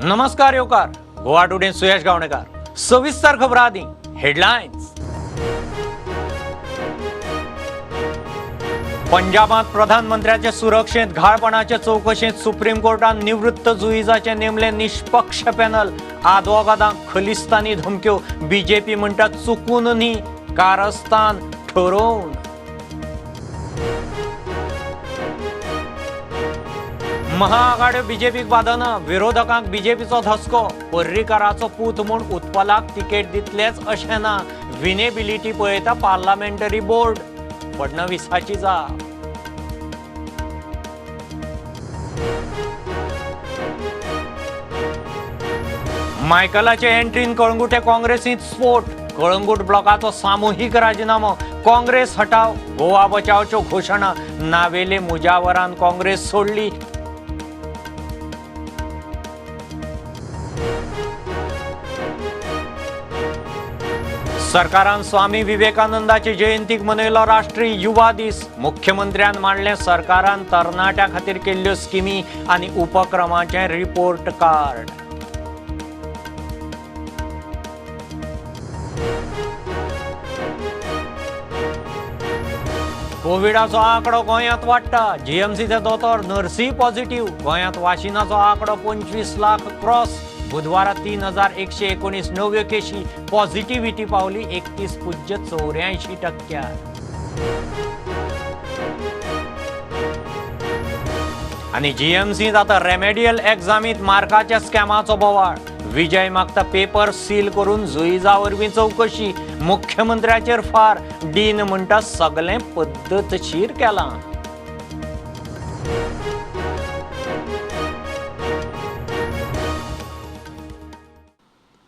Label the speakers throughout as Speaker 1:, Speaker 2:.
Speaker 1: नमस्कार येवकार गोवा टुडे सुयश गावणेकर. सविस्तर खबरां आदी हेडलायन्स. पंजाबात प्रधानमंत्र्याचे सुरक्षेत घाळपणाचे चवकशेंत सुप्रीम कोर्टान निवृत्त जुईजाचे नेमले निष्पक्ष पॅनल. आदवोगादांक खलिस्तानी धमक्यो, बीजेपी म्हणटा चुकून न्ही कारस्थान ठरोवन. महाआघाड्यो बीजेपीक बादना, विरोधकांक बीजेपीचो धसको. पर्रीकाराचो पूत म्हूण उत्पलाक तिकेट दितलेच अशें ना, विनेबिलिटी पळयता पार्लमेंटरी बोर्ड. फडणवीसाची जाप. मायकलाचे एंट्रीन कळंगुटे काँग्रेसींत स्फोट. कळंगूट ब्लॉकाचो सामुहीक राजिनामो. काँग्रेस हटाव, गोवा बचावच्यो घोशणा. नावेले मुजावरान काँग्रेस सोडली. सरकारान स्वामी विवेकानंदाचे जयंतीक मनयलो राष्ट्रीय युवा दीस. मुख्यमंत्र्यान मांडलें सरकारान तरणाट्यां खातीर केल्ल्यो स्किमी आनी उपक्रमाचें रिपोर्ट कार्ड. कोविडाचो आंकडो गोंयांत वाडटा. जीएमसीचे दोतोर नर्सी पॉझिटिव्ह. गोंयांत वाशिनाचो आंकडो 25 लाख क्रॉस. बुधवारा 3119 नव्यो केशी. पॉझिटिव्हिटी पावली 31.84%. आनी जीएमसींत आतां रेमेडियल एग्जामींत मार्काच्या स्कॅमाचो बोवाळ. विजय मागता पेपर सील करून जुईजा वरवीं चवकशी. मुख्यमंत्र्याचेर फार. डीन म्हणटा सगळें पद्दतशीर केलां.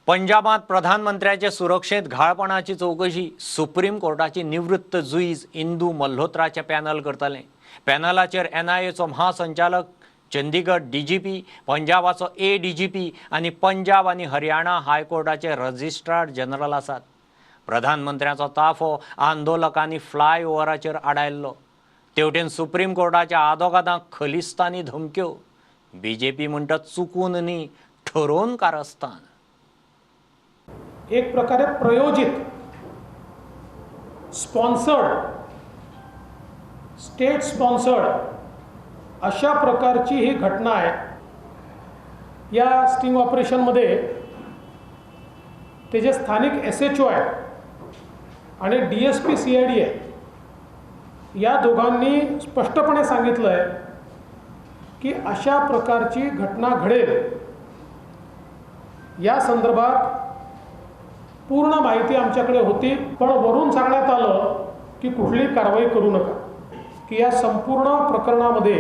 Speaker 1: पंजाबात प्रधानमंत्र्याचे सुरक्षेत घाळपणाची चवकशी सुप्रीम कोर्टाची निवृत्त जुईज इंदू मल्होत्राचे पॅनल करतले. पॅनलाचेर एनआयएचो महासंचालक, चंदीगड डीजीपी, पंजाबाचो एडीजीपी आनी पंजाब आनी हरियाणा हायकोर्टाचे रजिस्ट्रार जनरल आसात. प्रधानमंत्र्याचो ताफो आंदोलकांनी फ्लायओव्हराचेर आडायल्लो. तेवटेन सुप्रीम कोर्टाच्या आदोगादांक खलिस्तानी धमक्यो. बीजेपी म्हणटा चुकून न्ही ठरोवन कारस्थान.
Speaker 2: एक प्रकारे प्रयोजित, स्पॉन्सर्ड, स्टेट स्पॉन्सर्ड अशा प्रकारची ही घटना आहे. या स्टिंग ऑपरेशनमध्ये ते जे स्थानिक SHO आहेत आणि DSP CID आहे, या दोघांनी स्पष्टपणे सांगितलं आहे की अशा प्रकारची घटना घडेल या संदर्भात पूर्ण माहिती आमच्याकडे होती, पण वरून सांगण्यात आलं की कुठली कारवाई करू नका. की या संपूर्ण प्रकरणामध्ये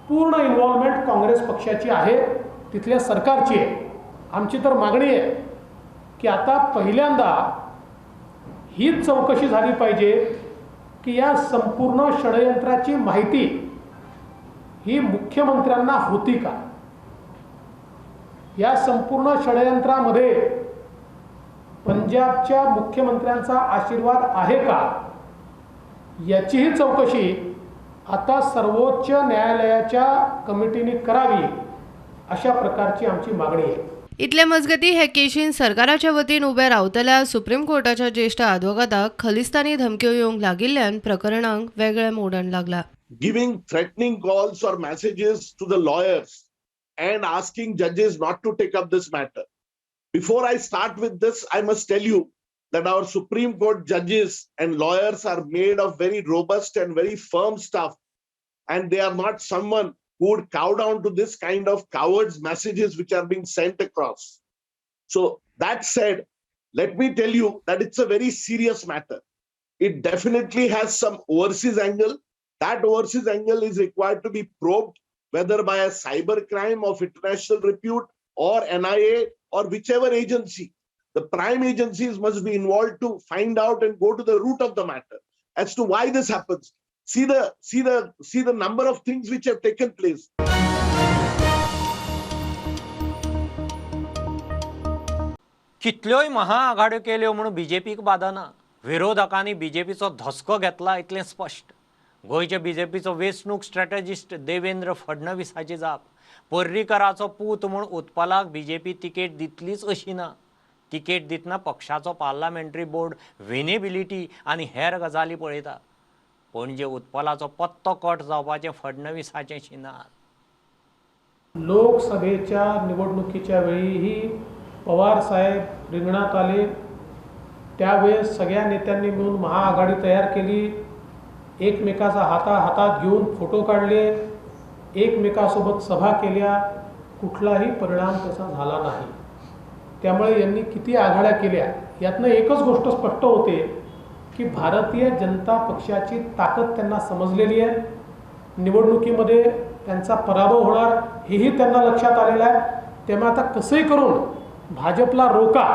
Speaker 2: पूर्ण इन्व्हॉल्वमेंट काँग्रेस पक्षाची आहे, तिथल्या सरकारची आहे. आमची तर मागणी आहे की आता पहिल्यांदा हीच चौकशी झाली पाहिजे की या संपूर्ण षडयंत्राची माहिती ही मुख्यमंत्र्यांना होती का. या संपूर्ण षडयंत्रामध्ये पंजाबच्या मुख्यमंत्र्यांचा आशीर्वाद आहे का याचीही चौकशी आता सर्वोच्च न्यायालयाच्या कमिटीने करावी अशा प्रकारची आमची मागणी आहे.
Speaker 3: इतले मजगती हे केशीन सरकाराच्या वतीन उबे रावतल्या सुप्रीम कोर्टाच्या ज्येष्ठ आदवोगादाक खलिस्तानी धमक्यो येवंक लागिल्ल्यान प्रकरणांक वेगळें मोडण लागला.
Speaker 4: Giving threatening calls or messages to the lawyers and asking judges not to take up this matter. Before I start with this, I must tell you that our Supreme Court judges and lawyers are made of very robust and very firm stuff, and they are not someone who would cow down to this kind of cowards messages which are being sent across. So that said, let me tell you that it's a very serious matter. It definitely has some overseas angle. That overseas angle is required to be probed, whether by a cyber crime of international repute or NIA or whichever agency. The prime agencies must be involved to find out and go to the root of the matter as to why this happens. See the number of things which have taken place.
Speaker 1: कितल्योय महाआघाड्यो केल्यो म्हणून बीजेपीक बादना. विरोधकांनी बीजेपीचो धसको घेतला इतलें स्पश्ट. गोंयच्या बीजेपीचो वेंचणूक स्ट्रॅटजिस्ट देवेंद्र फडणवीसाची जाप. पर्रीकराचो पूत म्हूण उत्पलाक बीजेपी तिकेट दितलीच अशी ना. तिकेट दितना पक्षाचो पार्लमेंटरी बोर्ड विनेबिलिटी आनी हेर गजाली पळयता. पणजे उत्पलाचो पत्तो कट जावपाचें फडणवीसाचें शिनार.
Speaker 2: लोकसभेच्या निवडणुकीच्या वेळीही पवार साहेब रिंगणात आले. त्यावेळेस सगळ्या नेत्यांनी मिळून महाआघाडी तयार केली. एकमेकाचा हाता हातात घेऊन फोटो काढले, एकमेकासोबत सभा केल्या. कुठलाही परिणाम त्याचा झाला नाही. त्यामुळे यांनी किती आघाड्या केल्या यातनं एकच गोष्ट स्पष्ट होते की भारतीय जनता पक्षाची ताकद त्यांना समजलेली आहे. निवडणुकीमध्ये त्यांचा पराभव होणार हेही त्यांना लक्षात आलेलं आहे. त्यामुळे आता कसंही करून भाजपला रोका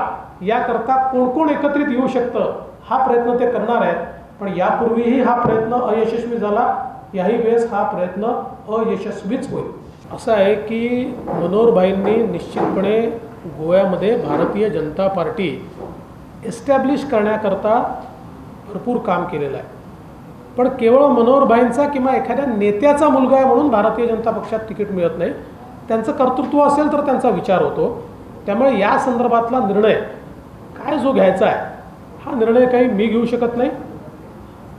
Speaker 2: याकरता कोण कोण एकत्रित येऊ शकतं हा प्रयत्न ते करणार आहेत. पण यापूर्वीही हा प्रयत्न अयशस्वी झाला, याही वेळेस हा प्रयत्न अयशस्वीच होईल. असं आहे की मनोहरभाईंनी निश्चितपणे गोव्यामध्ये भारतीय जनता पार्टी एस्टॅब्लिश करण्याकरता भरपूर काम केलेलं आहे. पण केवळ मनोहरभाईंचा किंवा एखाद्या नेत्याचा मुलगा आहे म्हणून भारतीय जनता पक्षात तिकीट मिळत नाही. त्यांचं कर्तृत्व असेल तर त्यांचा विचार होतो. त्यामुळे या संदर्भातला निर्णय काय जो घ्यायचा आहे हा निर्णय काही मी घेऊ शकत नाही.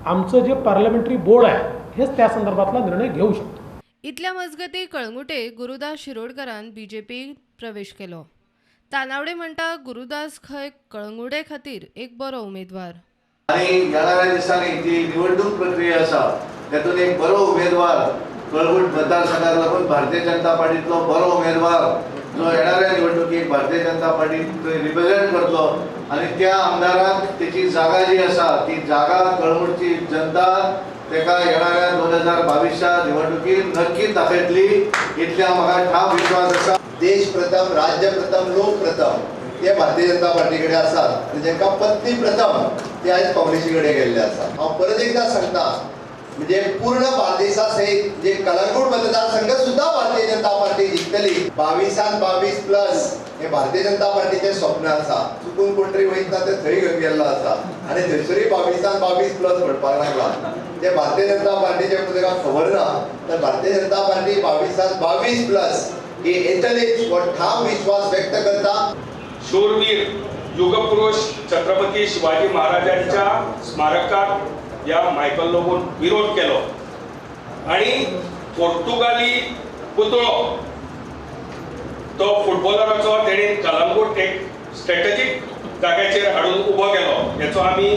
Speaker 2: आमचं जे पार्लमेंटरी बोर्ड आहे हेच त्या संदर्भातला निर्णय घेऊ शकतो.
Speaker 3: इतल्या मजगती कळंगुटे गुरुदास शिरोडकरान बीजेपी प्रवेश केलो. तानावडे म्हणटा गुरुदास खंय कळंगुटे खातीर एक बरो उमेदवार.
Speaker 5: आनी येणाऱ्या दिसांनी जी निवडणूक प्रक्रिया आसा तेतून एक बरो उमेदवार कळंगूट मतदारसंघाक लागून भारतीय जनता पार्टीतलो बरो उमेदवार जो येणाऱ्या निवडणुकीक भारतीय जनता पार्टी रिप्रेझेंट करतलो आनी त्या आमदाराक तेची जागा जी आसा ती जागा कळंगूटची जनता तेका येणाऱ्या 2022च्या निवडणुकीत नक्कीच दाखयतली इतल्या म्हाका ठाम विश्वास आसा.
Speaker 6: देश प्रथम, राज्य प्रथम, लोक प्रथम ते भारतीय जनता पार्टी कडेन आसात आनी जेंका पत्नी प्रथम ते आयज काँग्रेसी कडेन गेल्ले आसा. हांव परत एकदां सांगता, म्हणजे पूर्ण बार्देसा सहित जे कलंगूट मतदारसंघ सुद्धा भारतीय जनता पार्टी जिंकतली. 22 22 प्लस हे भारतीय जनता पार्टीचे स्वप्न आसा. चुकून कोण तरी वयता ते थंय घेवन गेल्लो आसा आनी थंयसरूय 22 22 प्लस म्हणपाक लागला. ते भारतीय जनता पार्टीचे ताका खबर ना, तर भारतीय जनता पार्टी 22 22 प्लस ही येतलीच हो ठाम विश्वास व्यक्त करता.
Speaker 7: शूरवीर युगपुरुष छत्रपती शिवाजी महाराजांच्या स्मारकाक या मायकल लोबोन विरोध केलो आणि पोर्तुगाली पुतळो तो फुटबॉलराचो तेणेन कलंगूट एक स्ट्रेटजीक जाग्याचेर हाडून उबो केलो हेचो आमी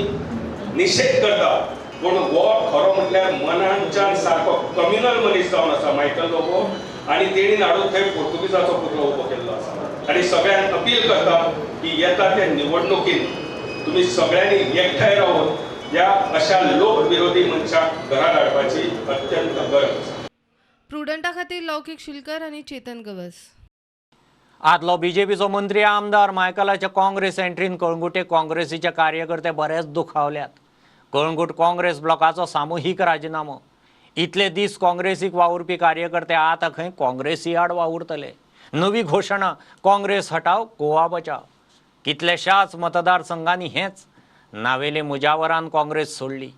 Speaker 7: निशेध करता. पूण हो खरो म्हटल्यार मनांच्यान सारको कम्युनल मनीस जावन आसा मायकल लोबो आनी तेणीन हाडून थंय पोर्तुगीजाचो पुतळो उबो केल्लो आसा. आनी सगळ्यांक अपील करता की येता त्या निवडणुकीन तुमी सगळ्यांनी एकठांय रावन ह्या अशा लोकविरोधी मनशाक घरा धाडपाची अत्यंत गरज आसा.
Speaker 3: प्रुडंटा खातीर लौकीक शिलकर आनी चेतन गवस.
Speaker 1: आदलो बीजेपीचो मंत्री आमदार मायकलाच्या काँग्रेस एंट्रीन कळंगुटे काँग्रेसीचे कार्यकर्ते बरेच दुखावल्यात. कळंगूट काँग्रेस ब्लॉकाचो सामुहीक राजिनामो. इतले दीस काँग्रेसीक वावुरपी कार्यकर्ते आतां खंय काँग्रेसी आड वावुरतले. नवी घोशणा, काँग्रेस हटाव गोवा बचाव. कितल्याशाच मतदारसंघांनी हेच नावेले मुजावरान काँग्रेस सोडली.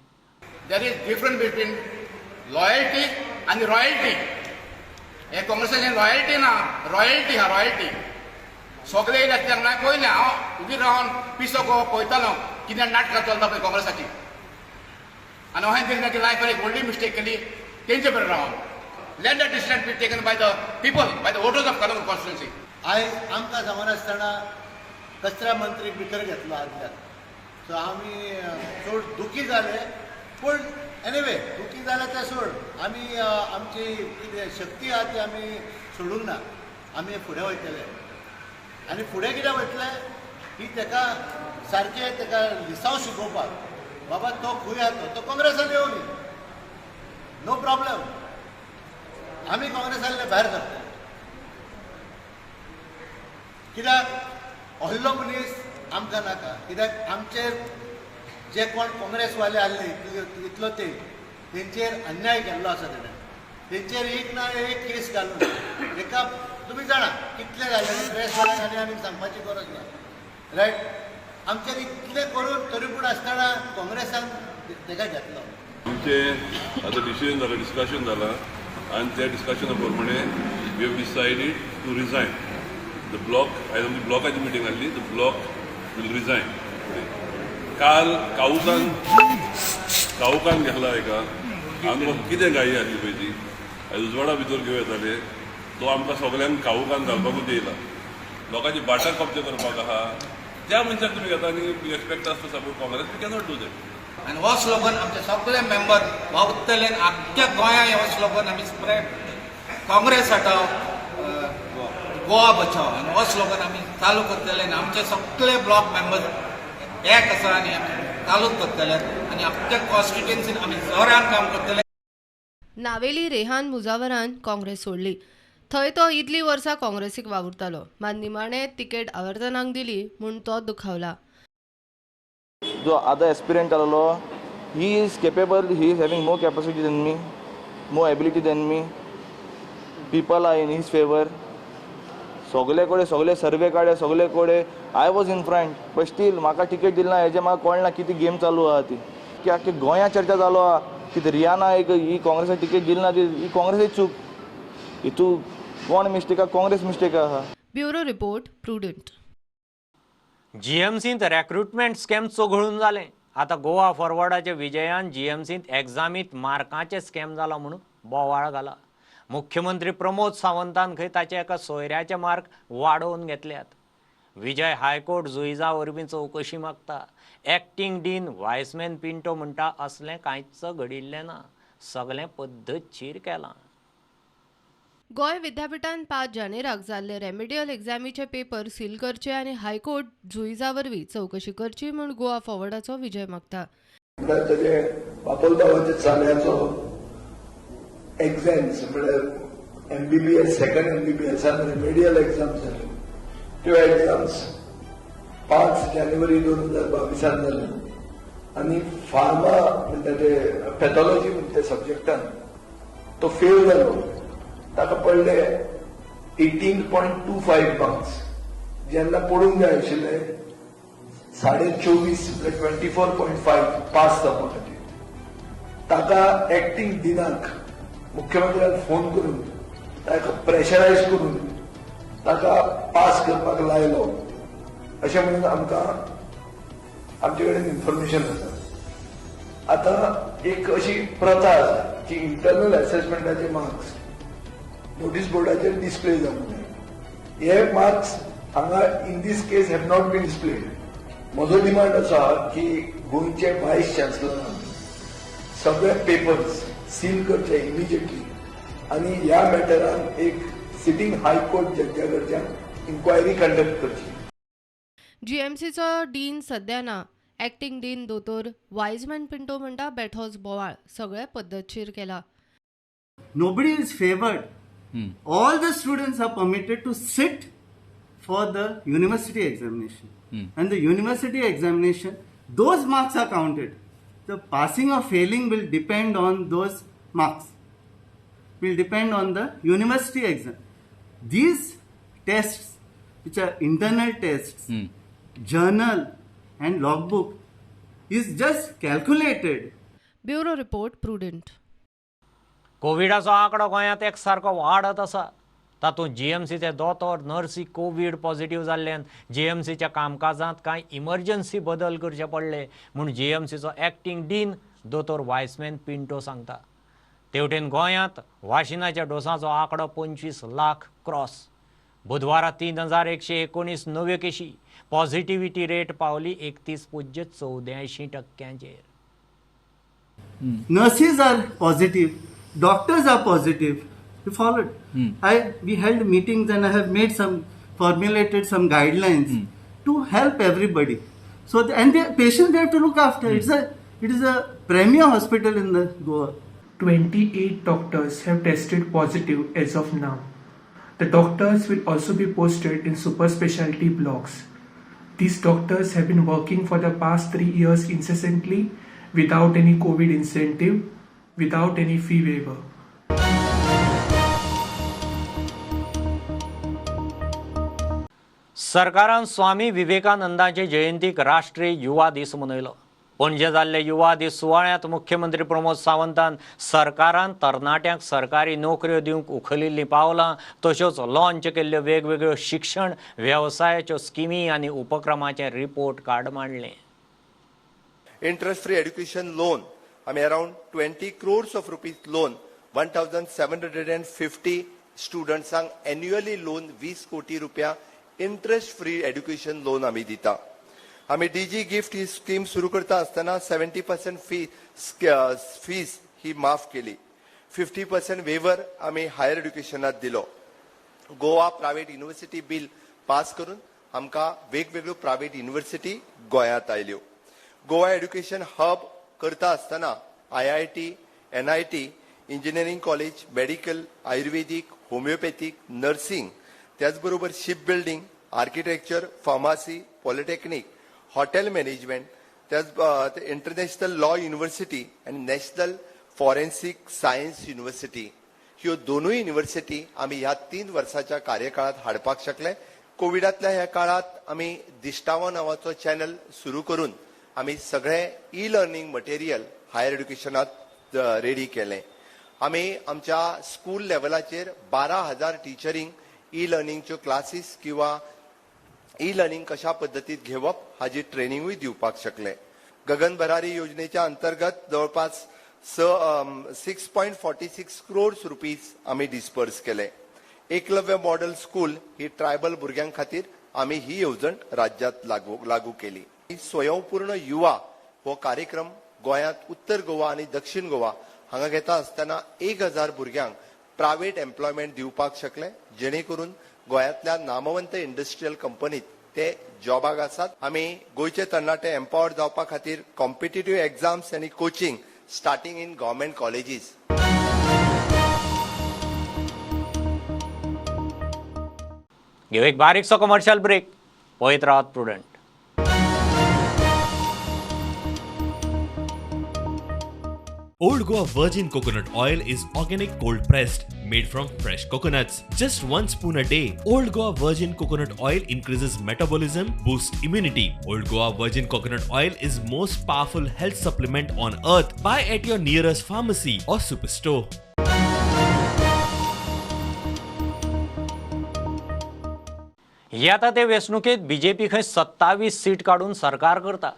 Speaker 8: There is difference between loyalty आनी रॉयल्टी. हे काँग्रेसाचे लॉयल्टी ना, रॉयल्टी हा रॉयल्टी. सगळे येयले आसले हांगा पयलें हांव उबी रावन पिसो को पळयतालो कितें नाटकां चलता पळय काँग्रेसाची. आनी हांवें दिसना की लायफार एक व्हडली मिस्टेक केली तेंचे बरोबर रावन. Let the decision be taken by the people, by the voters of Calangute constituency.
Speaker 9: आयज आमकां सांगून आसतना कचरा मंत्रीक भितर घेतलो आदल्याक, सो आमी चड दुखी जाले. पूण एनिवे दुखी जाले तें सोड, आमी आमची कितें शक्ती आहा ती आमी सोडूंक ना. आमी फुडें वयतले आनी फुडें कितें वयतले की तेका सारकें तेका लिसांव शिकोवपाक, बाबा तो खंय आहा तो काँग्रेसान येवनी, नो प्रॉब्लम, आमी काँग्रेसांतले भायर सरता. कित्याक अहलो मनीस आमकां नाका. कित्याक आमचेर जे कोण काँग्रेसवाले आहले इतलो ते तेंचेर अन्याय केल्लो आसा तेणें, तेंचेर एक ना एक केस घालून एका तुमी जाणा कितले जाले प्रेसवाल्यांक आनी आनी सांगपाची गरज ना, रायट. आमचेर इतलें करून तरी पूण आसतना काँग्रेसान तेका घेतलो.
Speaker 10: आमचें आतां डिसिजन जालां, डिस्कशन जालां आनी त्या डिस्कशना प्रमाणे We have decided to resign the bloc. आयज आमची ब्लॉकाची मिटींग आसली. The bloc will resign. काल काऊसान काऊकान गेला एका आमकां कितें गायी आसली पळय ती आयज उजवाडा भितर घेवं येताले. तो आमकां सगल्यांक काऊकान घालपाकूच येयला. लोकांची बाटा कब्जा करपाक आहा त्या मनशाक तुमी घेता आनी expect us to support Congress. We cannot do that.
Speaker 8: आनी हो स्लोगन आमचे सगळे मेंबर वावुरतले. आख्ख्या गोंया हो स्लोगन आमी स्प्रेड, काँग्रेस हटाव, गोवा बचाव. आनी हो स्लोगन आमी चालू करतले आनी आमचे सगळे ब्लॉक मेंबर एक आसा आनी आमी चालूच करतले आनी आमच्या कॉन्स्टिट्युएन्सीन आमी जोरान काम करतले.
Speaker 3: नावेली रेहान मुजावरान काँग्रेस सोडली. थंय तो इतलीं वर्सां काँग्रेसीक वावुरतालो, मात निमाणें तिकेट आवर्तनाक दिली म्हूण तो दुखावला.
Speaker 11: जो आतां एस्पिरंट आसलो, he is capable, he is having more capacity than me, more ability than me. People are in his favour. सगळे कडेन सगळे सर्वे काडले, सगळे कडेन I was in front, but still म्हाका टिकेट दिली ना. हेजें म्हाका कळना कितें गेम चालू आहा ती, की आख्खे गोंयांत चर्चा चालू आहा की रियाना एक ही काँग्रेसाक टिकेट दिली ना, ती ही काँग्रेसाची चूक. हितू कोण मिस्टेक आहा? काँग्रेस मिस्टेक आहा.
Speaker 3: Bureau report, prudent.
Speaker 1: जीएमसींत रेक्रुटमेंट स्कॅम चोगळून जालें. आतां गोवा फॉरवर्डाच्या विजयान जीएमसींत एग्जामीत मार्कांचे स्कॅम जाला म्हणून बोवाळ घाला. मुख्यमंत्री प्रमोद सावंतान खंय ताचे एका सोयऱ्याचे मार्क वाडोवन घेतल्यात. विजय हायकोर्ट जुईजा वरवीं चवकशी मागता. एक्टींग डीन वायसमॅन पिंटो म्हणटा, असलें कांयच घडिल्लें ना, सगळें पद्दतशीर केलां.
Speaker 3: गोंय विद्यापिठान 5 जानेराक जाल्ले रेमेडियल एग्जामीचे पेपर सील करचे आनी हायकोर्ट जुईजा वरवीं चवकशी करची म्हूण गोवा फॉरवर्डाचो विजय मागता.
Speaker 12: म्हळ्यार ताजे बापोलभावाच्या चल्याचो एग्जाम्स, म्हळ्यार एमबीबीएस, सेकंड एमबीबीएसान रेमेडियल एग्जाम जाल्यो. त्यो एग्जाम्स 5 जानेवारी 2022 जाल्यो आनी फार्मा म्हणटा ते पॅथॉलॉजी म्हणटा ते सब्जेक्टान तो फेल जालो. ताका पडले 18.25 मार्क्स, जेन्ना पडूंक जाय आशिल्ले 24.5, म्हळ्यार 24.5 पास जावपा खातीर. ताका एक्टींग डिनाक मुख्यमंत्र्यान फोन करून ताका प्रेशरायज करून ताका पास करपाक लायलो अशें म्हणून आमकां आमचे कडेन इन्फॉर्मेशन आसा. आतां एक अशी प्रथा आसा की इंटरनल एसेसमेंटाचे मार्क्स नोटीस बोर्डाचेर डिस्प्ले जावंक जाय. हे मार्क्स हांगा in this case have not been displayed. म्हजो डिमांड आसा की गोंयचे वायस चान्सलरान सगळे पेपर्स सील करचे इमिजिएटली आनी ह्या मॅटरान एक सिटींग हायकोर्ट जज्जा कडच्यान इन्क्वायरी कंडक्ट करची.
Speaker 3: जीएमसीचो डीन सध्या ना. एक्टींग डीन दोतोर वायजमॅन पिंटो म्हणटा, बेठोच बोवाळ, सगळें पद्दतशीर केला.
Speaker 13: Nobody is favored. All the students are permitted to sit for the university examination. And the university examination, those marks are counted. The passing or failing will depend on those marks, will depend on the university exam. These tests, which are internal tests, journal and logbook, is just calculated.
Speaker 3: Bureau report, prudent.
Speaker 1: कोविडाचो आंकडो गोंयांत एकसारको वाडत आसा. तातूंत जीएमसीचे दोतोर, नर्सी Covid positive जाल्ल्यान जीएमसीच्या कामकाजांत कांय emergency बदल करचे पडले म्हूण जीएमसीचो एक्टींग डीन दोतोर वायसमॅन पिंटो सांगता. तेवटेन गोंयांत वाशिनाच्या डोसाचो आंकडो 25 लाख क्रॉस. बुधवारा 3119 नव्यो केशी. पॉझिटिव्हिटी रेट पावली 31.84 टक्क्यांचेर.
Speaker 13: Nurses are positive, doctors are positive. We followed. I we held meetings and I have made some formulated some guidelines to help everybody. So and the patients they have to look after. It is a premier hospital in the Goa.
Speaker 14: 28 doctors have tested positive as of now. The doctors will also be posted in super specialty blocks. These doctors have been working for the past 3 years incessantly without any COVID incentive, without any fee waiver.
Speaker 1: सरकारान स्वामी विवेकानंदाचे जयंतीक राष्ट्रीय युवा दीस मनयलो. पणजे जाल्ले युवा दीस सुवाळ्यांत मुख्यमंत्री प्रमोद सावंतान सरकारान तरणाट्यांक सरकारी नोकऱ्यो दिवंक उखलिल्लीं पावलां तश्योच लॉन्च केल्ल्यो वेगवेगळ्यो शिक्षण वेवसायाच्यो स्किमी आनी उपक्रमाचें रिपोर्ट कार्ड मांडलें.
Speaker 6: इंटरेस्ट फ्री एड्युकेशन लोन आमी around 20 crores of rupees loan 1750 स्टुडंट्सांक annually loan 20 कोटी रुपया इंटरेस्ट फ्री एड्युकेशन लोन आमी दिता. आमी डीजी गिफ्ट ही स्कीम सुरू करता आसतना 70% फीस ही माफ केली. 50% वेवर आमी हायर एड्युकेशनात दिलो. Goa private university bill pass करून आमकां वेगवेगळ्यो प्रायव्हेट युनिव्हर्सिटी गोंयांत आयल्यो. गोवा एड्युकेशन हब करता आसतना IIT, NIT, engineering college, medical, Ayurvedic, homeopathic, nursing, त्याचबरोबर ship building, architecture, pharmacy, polytechnic, hotel management, त्याच इंटरनॅशनल लॉ युनिव्हर्सिटी आनी नॅशनल फॉरेन्सिक सायन्स युनिव्हर्सिटी ह्यो दोनूय युनिव्हर्सिटी आमी ह्या 3 वर्साच्या कार्यकाळात हाडपाक शकले. कोविडांतल्या ह्या काळात आमी दिश्टावो नांवाचो चॅनल सुरू करून आमी सगळे ई लर्निंग मटेरियल हायर एड्युकेशनात रेडी केलें. आमी आमच्या स्कूल लेवलाचेर 12,000 टिचरींक ई लर्निंगच्यो क्लासीस किंवा ई लर्निंग कशा पद्दतीत घेवप हाजी ट्रेनिंगूय दिवपाक शकले. गगन भरारी योजनेच्या अंतर्गत जवळपास 6.46 क्रोर्स रुपीज आमी डिस्पर्स केले. एकलव्य मॉडेल स्कूल ही ट्रायबल भुरग्यां खातीर आमी ही येवजण राज्यात लागू केली. स्वयंपूर्ण युवा हो कार्यक्रम गोंयांत उत्तर गोवा आनी दक्षिण गोवा हांगा घेता आसतना 1,000 भुरग्यांक प्रायव्हेट एम्प्लॉयमेंट दिवपाक शकले, जेणे करून गोंयांतल्या नामवंत इंडस्ट्रियल कंपनीत ते जॉबाक आसात. आमी गोंयचे तरणाटे एम्पावर जावपा खातीर कॉम्पिटेटिव्ह एग्जाम्स आनी coaching starting in government colleges.
Speaker 1: घेऊ एक बारीकसो कमर्शियल ब्रेक. पळयत रावात Prudent.
Speaker 15: Old Goa Virgin Coconut Oil is organic cold pressed, made from fresh coconuts. Just 1 spoon a day. Old Goa Virgin Coconut Oil increases metabolism, boosts immunity. Old Goa Virgin Coconut Oil is most powerful health supplement on earth. Buy at your nearest pharmacy or superstore.
Speaker 1: येता ते वेंचणुकेंत BJP खंय 27 seat काडून सरकार करता.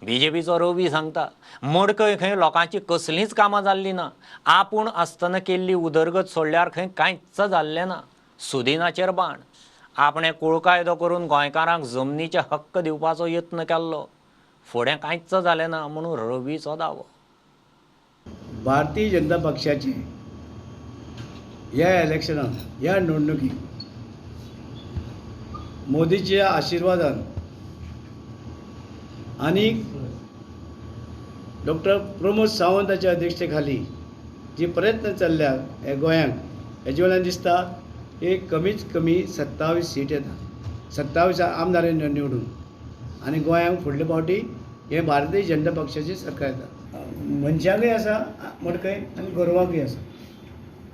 Speaker 1: बीजेपीचो रवी सांगता मडकय खंय लोकांची कसलींच कामां जाल्लीं ना. आपूण आसतना केल्ली उदरगत सोडल्यार खंय कांयच जाल्लें ना. सुदिनाचेर बाण. आपणें कुळ कायदो करून गोंयकारांक जमनीचे हक्क दिवपाचो यत्न केल्लो, फुडें कांयच जालें ना म्हणून रवीचो दावो.
Speaker 16: भारतीय जनता पक्षाचे ह्या इलेक्शनान, ह्या निवडणुकीत मोदीच्या आशिर्वादान आनी डॉक्टर प्रमोद सावंताच्या अध्यक्षतेखाली जी प्रयत्न चल्ल्या हे गोंयांक, हेजे वयल्यान दिसता एक कमीत कमी 27 सीट येता, 27 आमदार निवडून आनी गोंयांक फुडले फावटी हे भारतीय जनता पक्षाची सरकार येता. मनशांकय आसा मडकय आनी गोरवांकय आसा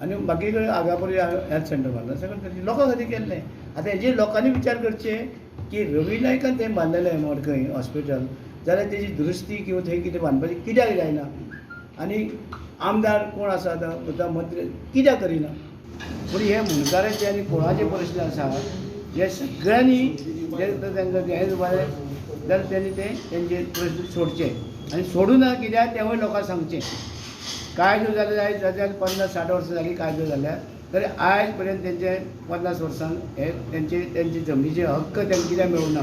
Speaker 16: आनी बाकी कडेन आगापूर हेल्थ सेंटर बांदला, सगळें लोकां खातीर केल्लें. आतां हेजेर लोकांनी विचार करचे की रवी नायकान तें बांदलेलें मडकय हॉस्पिटल जाल्यार तेजी दुरुस्ती किंवा थंय कितें बांदपाचें कित्याक जायना आनी आमदार कोण आसा आतां आतां मंत्री कित्याक करिना. पूण हे मुंडकाराचे आनी कोणाचे प्रश्न आसा हे सगळ्यांनी जे तांकां हें जालें जाल्यार तेणी ते तेंचे प्रश्न सोडचे आनी सोडूं ना कित्याक तेवूय लोकांक सांगचें. कायदो जाले आयज जाल्यार 50-60 वर्सां जालीं कायदो जाल्यार, तरी आयज पर्यंत तेंचे 50 वर्सांक हे तेंचे तेंचे जमनीचे हक्क तांकां कित्याक मेळूंक ना.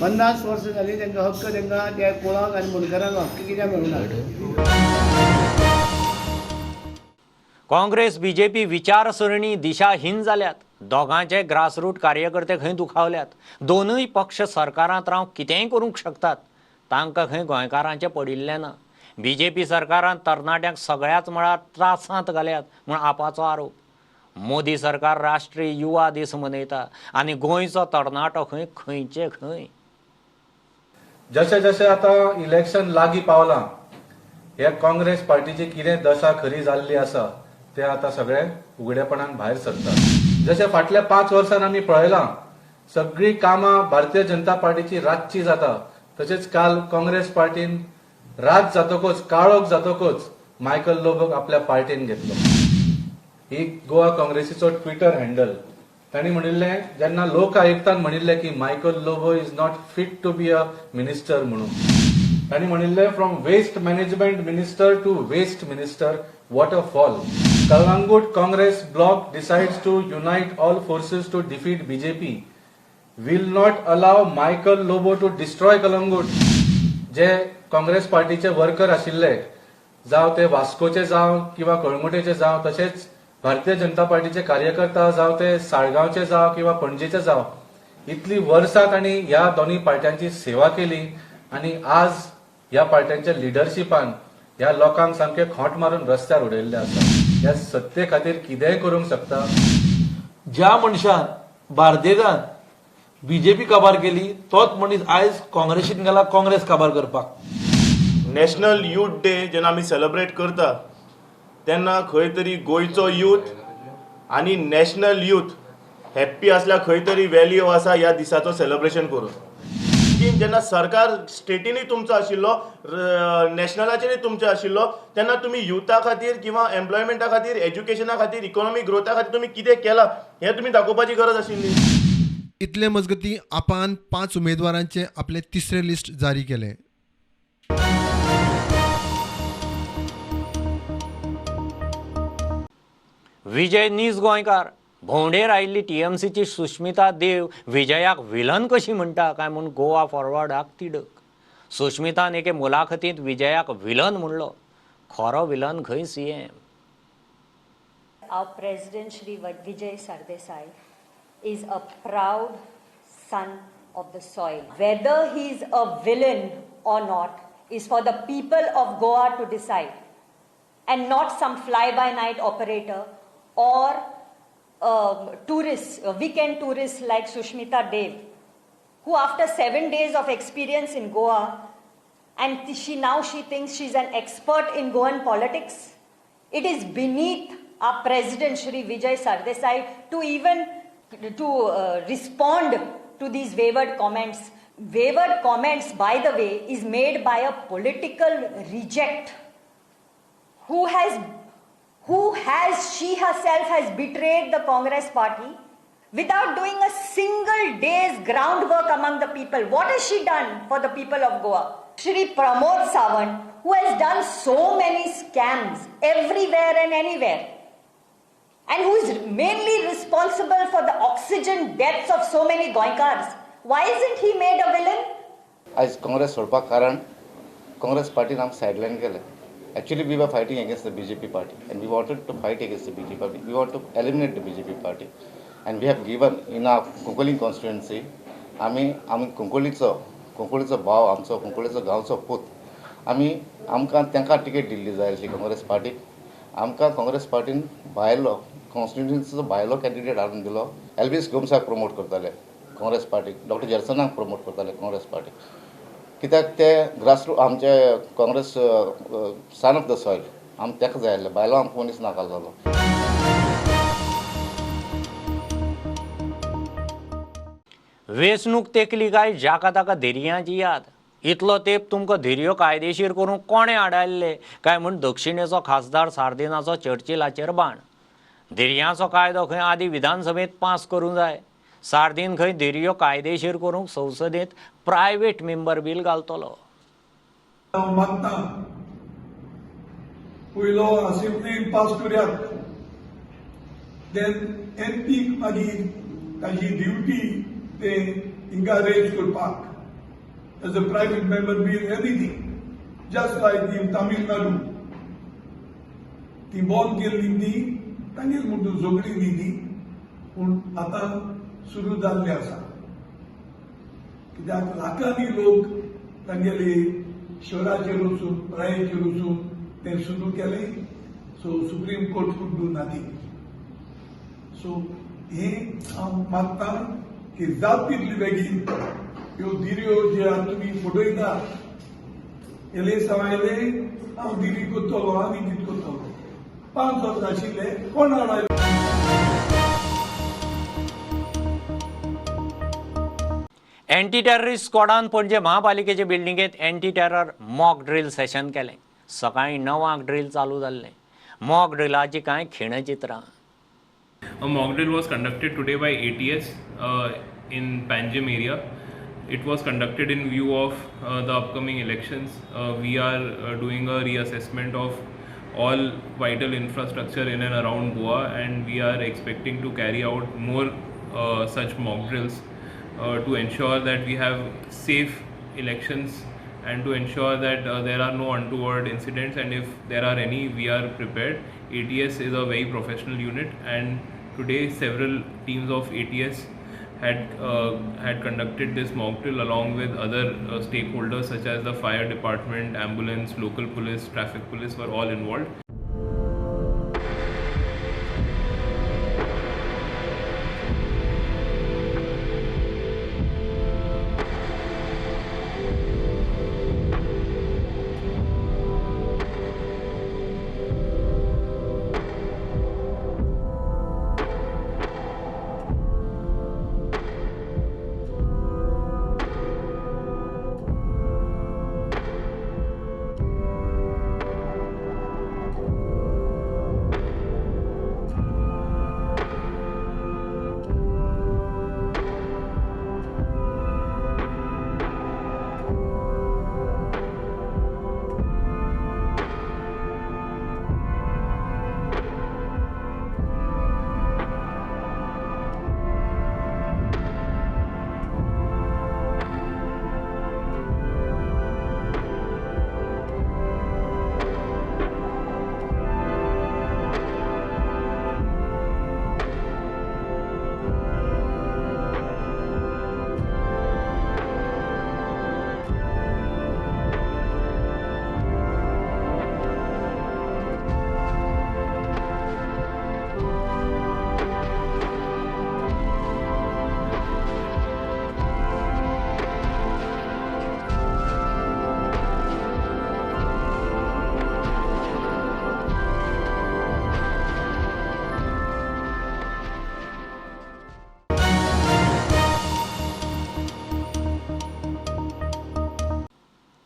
Speaker 16: 50 वर्सां जालीं तांकां हक्क तांकां त्या कुळांक आनी मुंडकारांक हक्क कित्याक मेळूंक ना.
Speaker 1: काँग्रेस बीजेपी विचारसरणी दिशाहीन जाल्यात. दोगांचे ग्रासरूट कार्यकर्ते खंय दुखावल्यात. दोनूय पक्ष सरकारांत रावंक कितेंय करूंक शकतात, तांकां खंय गोंयकारांचें पडिल्लें ना. बीजेपी सरकारान तरणाट्यांक सगळ्याच मळार त्रासांत घाल्यात म्हूण आपाचो आरोप. मोदी सरकार राष्ट्रीय युवा दीस मनयता आनी गोंयचो तरणाटो खंय खंयचे खंय.
Speaker 17: जशें जशें आतां इलेक्शन लागीं पावलां, ह्या काँग्रेस पार्टीची कितें दशा खरी जाल्ली आसा ते आतां सगळे उगडेपणान भायर सरता. जशें फाटल्या 5 वर्सांत आमी पळयलां, सगळीं कामां भारतीय जनता पार्टीची रातची जाता, तशेंच काल काँग्रेस पार्टीन रात जातकच, काळोख जातकच मायकल लोबोक आपल्या पार्टीन घेतलो. ही गोवा काँग्रेसीचो ट्विटर हँडल. तांणी म्हणिल्लें, जेन्ना लोक आयुक्तान म्हणिल्लें की Michael Lobo is not fit to be a minister म्हणून, तांणी म्हणिल्लें from waste management minister to waste minister, what a fall. Calangute Congress bloc decides to unite all forces to defeat BJP, will not allow Michael Lobo to destroy Calangute. जे काँग्रेस पार्टीचे worker आशिल्ले, जावं ते वास्कोचे जावं किंवा कळंगुटेचे जावं, तशेंच भारतीय जनता पार्टीचे कार्यकर्ता जावं ते साळगांवचे जावं किंवा पणजेचे जावं, इतली वर्सां तांणी ह्या दोनूय पार्ट्यांची सेवा केली आनी आज ह्या पार्ट्यांच्या लिडरशिपान ह्या लोकांक सामके खोंट मारून रस्त्यार उडयल्ले आसा. ह्या सत्ते खातीर कितेंय करूंक शकता.
Speaker 12: ज्या मनशान बार्देजान बीजेपी काबार केली तोच मनीस आयज काँग्रेसीन गेला काँग्रेस काबार करपाक.
Speaker 18: नॅशनल यूथ डे जेन्ना आमी सेलिब्रेट करता तेन्ना खंय तरी गोंयचो यूथ आनी नॅशनल यूथ हॅप्पी आसल्यार खंय तरी व्हॅल्यू आसा ह्या दिसाचो सेलिब्रेशन करून. जेन्ना सरकार स्टेटीनूय तुमचो आशिल्लो, नॅशनलाचेरूय तुमचो आशिल्लो, तेन्ना तुमी युथा खातीर किंवा एम्प्लॉयमेंटा खातीर, एज्युकेशना खातीर, इकॉनॉमीक ग्रोथा खातीर तुमी कितें केलां हें तुमी दाखोवपाची गरज आशिल्ली.
Speaker 19: इतले मजगती आपान 5 उमेदवारांचे आपले तिसरे लिस्ट जारी केले.
Speaker 1: विजय नीज गोंयकार भोंवडेर आयिल्ली टीएमसीची सुष्मिता देव विजयाक विलन कशी म्हणटा काय म्हूण गोवा फॉरवर्डाक तिडक. सुष्मितान एके मुलाखतींत विजयाक विलन म्हणलो. खरो विलन खंय CM.
Speaker 20: Our president Shri Vijay Sardesai is a proud son of the soil. Whether he is a villain or not is for the people of Goa to decide, and not some fly-by-night operator or tourists, weekend tourists like Sushmita Dev, who after 7 days of experience in Goa, and she thinks she's an expert in Goan politics. It is beneath our president Shri Vijay Sardesai to even to respond to these wayward comments. Wayward comments, by the way, is made by a political reject who she herself has betrayed the Congress party without doing a single day's groundwork among the people. What has she done for the people of Goa? Shri Pramod Sawant, who has done so many scams everywhere and anywhere, and who is mainly responsible for the oxygen deaths of so many Goinkars, why isn't he made a villain?
Speaker 21: आज काँग्रेस सोडपाक कारण काँग्रेस पार्टीन आमकां सायडलायन केलें. Actually, we were fighting against the BJP party, and we wanted to fight against the BJP party. We want to eliminate the BJP party, and we have given in our Cuncolim constituency. आमी आमी कुंकळीचो कुंकळीचो भाव, आमचो कुंकळीचो गांवचो पूत, आमी आमकां तांकां ticket दिल्ली जाय आसली काँग्रेस पार्टीक. आमकां काँग्रेस पार्टीन भायलो कॉन्स्टिट्युएन्सीचो भायलो कॅन्डिडेट हाडून दिलो. एल्वीस गोम्साक प्रमोट करताले काँग्रेस पार्टीक, डॉक्टर जर्सनाक प्रमोट करताले काँग्रेस पार्टीक, कित्याक ते ग्रासरूट आमचे Congress son of the soil आमकां ताका जाय आसलें, भायलो आमकां मनीस नाका जालो.
Speaker 1: वेंचणूक तेंकली काय जाका ताका धिरयांची याद. इतलो तेंप तुमकां धिरयो कायदेशीर करूंक कोणें आडायल्ले काय म्हूण दक्षिणेचो खासदार सार्दिनाचो चर्चिलाचेर बाण. धिरयांचो कायदो खंय आदीं विधानसभेंत पास करूंक जाय. सार्दीन खंय धिरयो कायदेशीर करूंक संसदेंत प्रायव्हेट मेंबर बील घालतलो.
Speaker 12: हांव मागता पयलो असेंब्लीन पास करुयात, देन एमपीक मागीर ताजी ड्युटी ते हिंगा रेज करपाक as a private member bill anything, just like in Tamil Nadu ती बंद केल्ली ती तांगेर म्हणून झगडी न्ही ती, पूण आतां सुरू जाल्ले आसा. कित्याक लाखांनी लोक तांगेले शहराचेर वचून प्रायेचेर वचून तें सुरू केलें. So supreme court could do nothing. So हें हांव मागता की जात तितली बेगीन ह्यो धिरयो जे आतां तुमी फटयता, एलेसांव आयले हांव धिरी करतलो आनी कितें करतलो, 5 वर्सां आशिल्ले कोण आयले.
Speaker 1: एंटी टेररिस्ट स्क्वॉडान पणजे महापालिकेचे बिल्डिंगेत anti terror mock drill session केलें. सकाळीं 9 ड्रील चालू जाल्लें. मॉक ड्रिलाची कांय खिणचित्रां.
Speaker 4: A mock drill was conducted today by ATS in Panjim area. It was conducted in view of the upcoming elections. We are doing a reassessment of all vital infrastructure in and around Goa, and we are expecting to carry out more such mock drills to ensure that we have safe elections and to ensure that there are no untoward incidents, and if there are any, we are prepared. ATS is a very professional unit, and today several teams of ATS had conducted this mock drill along with other stakeholders such as the fire department, ambulance, local police, traffic police were all involved.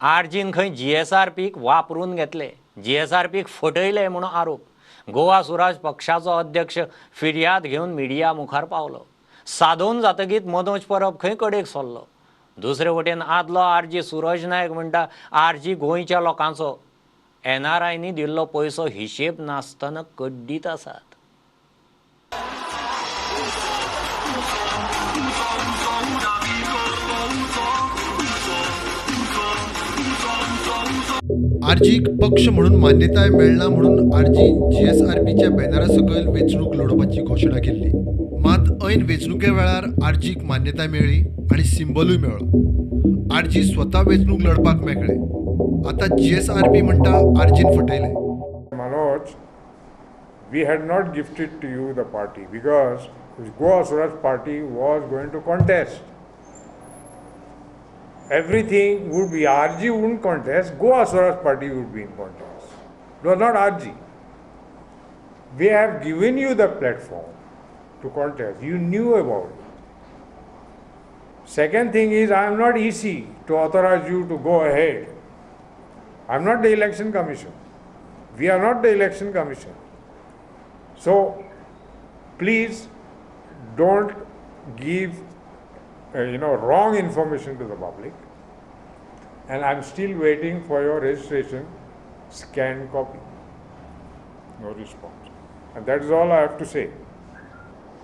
Speaker 1: आरजीन खंय जीएसआरपीक वापरून घेतले, जीएसआरपीक फटयले म्हणून आरोप. गोवा स्वराज पक्षाचो अध्यक्ष फिर्याद घेवन media मुखार पावलो. सादोवन जातकीत मनोज परब खंय कडेक सरलो. दुसरे वटेन आदलो आरजी सुरज नायक म्हणटा आरजी गोंयच्या लोकांचो, एनआरआयनी दिल्लो पयसो हिशेब नासतना कड्डीत आसात.
Speaker 19: आरजीक पक्ष म्हणून मान्यताय मेळना म्हणून आरजी जीएसआरपीच्या बॅनरा सकयल वेंचणूक लढोवपाची घोशणा केल्ली. मात ऐन वेंचणुके वेळार आरजीक मान्यताय मेळ्ळी आनी सिंबलूय मेळ्ळो. आरजी स्वता वेंचणूक लढपाक मेकळे. आतां जीएसआरपी म्हणटा आरजीन फटयलें.
Speaker 22: Manoj, we had not gifted to you the party because Goa Swaraj Party was going to contest. Everything would be, RG wouldn't contest, Goa Swaraj Party would be in contest. It was not RG. We have given you the platform to contest. You knew about it. Second thing is, I am not EC to authorize you to go ahead. I am not the election commission. We are not the election commission. So, please don't give wrong information to the public, and I'm still waiting for your registration scanned copy. No response. And that is all I have to say.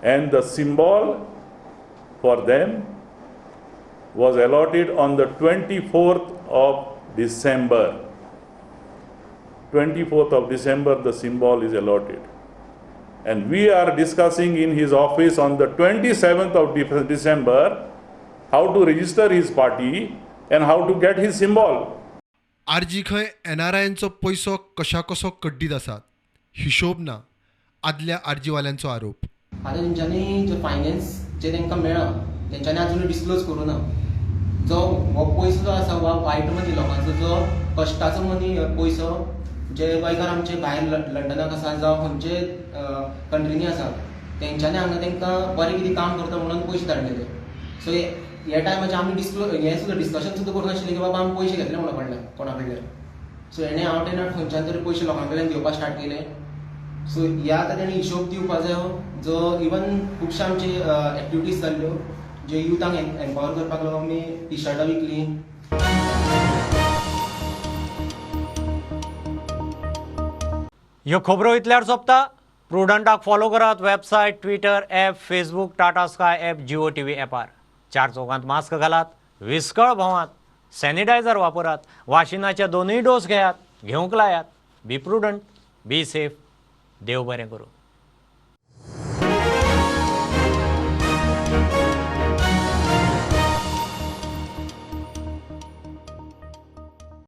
Speaker 23: And the symbol for them was allotted on the 24th of December. 24th of December, the symbol is allotted. And we are discussing in his office on the 27th of December how to register his party and how to get his symbol.
Speaker 19: RG खंय एनआरआयंचो पयसो कशा कसो कड्डीत आसात, हिशोब ना, आदल्या आरजीवाल्यांचो आरोप.
Speaker 24: आतां तेंच्यांनी जे फायनान्स जे तांकां मेळ्ळा तेंच्यांनी आजून डिस्क्लोज करूं ना. जो हो पयसो जो आसा वा वायट मनी लोकांचो जो कश्टाचो मनी पयसो जे गोंयकार आमचे भायर लंडनाक आसा जावं खंयचे कंट्रीनी आसा तेंच्यांनी हांगा तांकां बरें कितें काम करता म्हणून पयशे धाडलेले. सो ह्या टायमाचेर आमी डिस्क्लो हें सुद्दां डिस्कशन सुद्दां करूं नाशिल्लें की बाबा आमी पयशे घेतले म्हणून कडल्यान कोणा कडल्यान. सो हेणें हांव तेन्ना खंयच्यान तरी पयशे लोकां कडल्यान घेवपाक स्टार्ट केले. सो ह्या आतां तेणी हिशोब दिवपा जायो, जो इवन खुबशे आमचे एक्टिविटीज जाल्ल्यो जे युथांक एम्पावर करपाक लागून आमी टिशर्टां विकलीं.
Speaker 1: ह्यो खबरो इतल्यार सोंपता. प्रुडंटाक फॉलो करात website, Twitter, app, Facebook, Tata Sky app, Jio TV ॲपार. चार चौगांत मास्क घालात, विस्कळ भोंवात, सॅनिटायझर वापरात, वाशिनाचे दोनूय डोस घेयात, घेवंक लायात. बी प्रुडंट, बी सेफ. देव बरें करूं.